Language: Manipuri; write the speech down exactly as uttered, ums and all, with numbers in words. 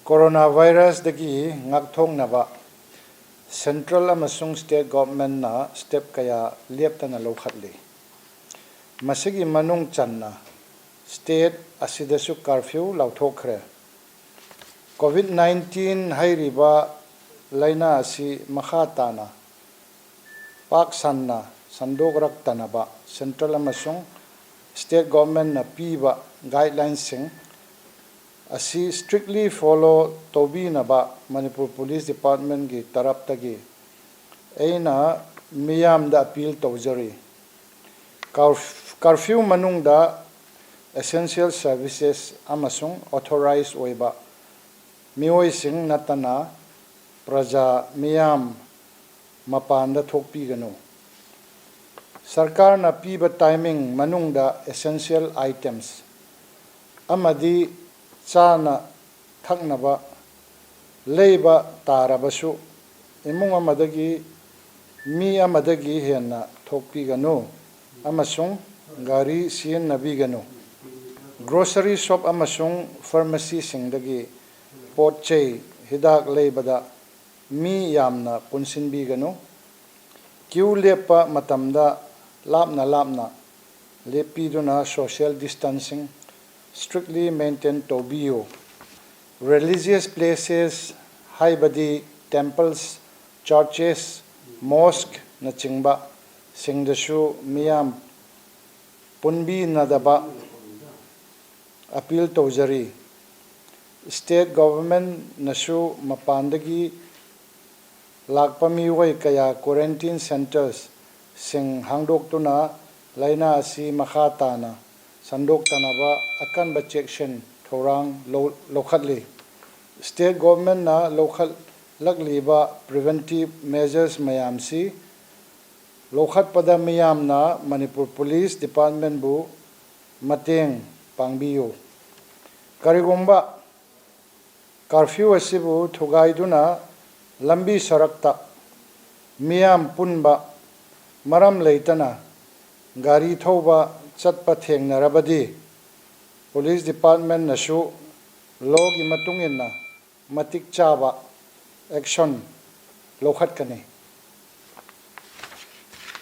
Coronavirusꯗꯒꯤ ꯉꯥꯛꯊꯣꯛꯅꯕ central ꯑꯃꯁꯨꯡ state governmentꯅ step ꯀꯌꯥ ꯂꯦꯞꯇꯅ ꯂꯧꯈꯠꯂꯤ꯫ ꯃꯁꯤꯒꯤ ꯃꯅꯨꯡ ꯆꯟꯅ state ꯑꯁꯤꯗꯁꯨ curfew ꯂꯥꯎꯊꯣꯛꯈ꯭ꯔꯦ꯫ COVID nineteen ꯍꯥꯏꯔꯤꯕ ꯂꯥꯏꯅꯥ ꯑꯁꯤ ꯃꯈꯥ ꯇꯥꯅ ꯄꯥꯛ ꯁꯟꯅ ꯁꯟꯗꯣꯛꯔꯛꯇꯅꯕ central ꯑꯃꯁꯨꯡ state governmentꯅ ꯄꯤꯕ guidelinesꯁꯤꯡ ꯑꯁꯤ strictly follow ꯇꯧꯕꯤꯅꯕ ꯃꯅꯤꯄꯨꯔ Police Departmentꯀꯤ ꯇꯔꯞꯇꯒꯤ ꯑꯩꯅ ꯃꯤꯌꯥꯝꯗ appeal ꯇꯧꯖꯔꯤ꯫ Curf-, curfew ꯃꯅꯨꯡꯗ essential services ꯑꯃꯁꯨꯡ authorized ꯑꯣꯏꯕ ꯃꯤꯑꯣꯏꯁꯤꯡ ꯅꯠꯇꯅ ꯄ꯭ꯔꯖꯥ ꯃꯤꯌꯥꯝ ꯃꯄꯥꯟꯗ ꯊꯣꯛꯄꯤꯒꯅꯨ꯫ ꯁꯔꯀꯥꯔꯅ ꯄꯤꯕ timing ꯃꯅꯨꯡꯗ essential items ꯑꯃꯗꯤ ꯆꯥꯅ ꯊꯛꯅꯕ ꯂꯩꯕ ꯇꯥꯔꯕꯁꯨ, ꯏꯃꯨꯡ ꯑꯃꯗꯒꯤ ꯃꯤ ꯑꯃꯗꯒꯤ ꯍꯦꯟꯅ ꯊꯣꯛꯄꯤꯒꯅꯨ ꯑꯃꯁꯨꯡ ꯒꯥꯔꯤ ꯁꯤꯖꯤꯟꯅꯕꯤꯒꯅꯨ꯫ Grocery shop ꯑꯃꯁꯨꯡ pharmacyꯁꯤꯡꯗꯒꯤ ꯄꯣꯠ ꯆꯩ, ꯍꯤꯗꯥꯛ ꯂꯩꯕꯗ ꯃꯤ ꯌꯥꯝꯅ ꯄꯨꯟꯁꯤꯟꯕꯤꯒꯅꯨ꯫ Queue ꯂꯦꯞꯄ ꯃꯇꯝꯗ ꯂꯥꯞꯅ ꯂꯥꯞꯅ ꯂꯦꯞꯄꯤꯗꯨꯅ social distancing strictly maintain ꯇꯧꯕꯤꯌꯨ꯫ Religious places ꯍꯥꯏꯕꯗꯤ temples, churches, mosqueꯅꯆꯤꯡꯕ ꯁꯤꯡꯗꯁꯨ ꯃꯤꯌꯥꯝ ꯄꯨꯟꯕꯤꯅꯗꯕ appeal ꯇꯧꯖꯔꯤ꯫ State governmentꯅꯁꯨ ꯃꯄꯥꯟꯗꯒꯤ ꯂꯥꯛꯄ ꯃꯤꯑꯣꯏ ꯀꯌꯥ quarantine centresꯁꯤꯡ ꯍꯥꯡꯗꯣꯛꯇꯨꯅ ꯂꯥꯏꯅꯥ ꯑꯁꯤ ꯃꯈꯥ ꯇꯥꯅ ꯁꯟꯗꯣꯛꯇꯅꯕ ꯑꯀꯟꯕ ꯆꯦꯛꯁꯤꯟ ꯊꯧꯔꯥꯡ ꯂꯧ-, ꯂꯧꯈꯠꯂꯤ꯫ State governmentꯅ ꯂꯧꯈꯠꯂꯛꯂꯤꯕ preventive measures ꯃꯌꯥꯝꯁꯤ ꯂꯧꯈꯠꯄꯗ ꯃꯤꯌꯥꯝꯅ ꯃꯅꯤꯄꯨꯔ Police Departmentꯕꯨ ꯃꯇꯦꯡ ꯄꯥꯡꯕꯤꯌꯨ꯫ ꯀꯔꯤꯒꯨꯝꯕ curfew ꯑꯁꯤꯕꯨ ꯊꯨꯒꯥꯏꯗꯨꯅ ꯂꯝꯕꯤ ꯁꯣꯔꯣꯛꯇ ꯃꯤꯌꯥꯝ ꯄꯨꯟꯕ ꯃꯔꯝ ꯂꯩꯇꯅ ꯒꯥꯔꯤ ꯊꯧꯕ ꯆꯠꯄ ꯊꯦꯡꯅꯔꯕꯗꯤ Police Departmentꯅꯁꯨ lawꯒꯤ ꯃꯇꯨꯡ ꯏꯟꯅ ꯃꯇꯤꯛ ꯆꯥꯕ action ꯂꯧꯈꯠꯀꯅꯤ꯫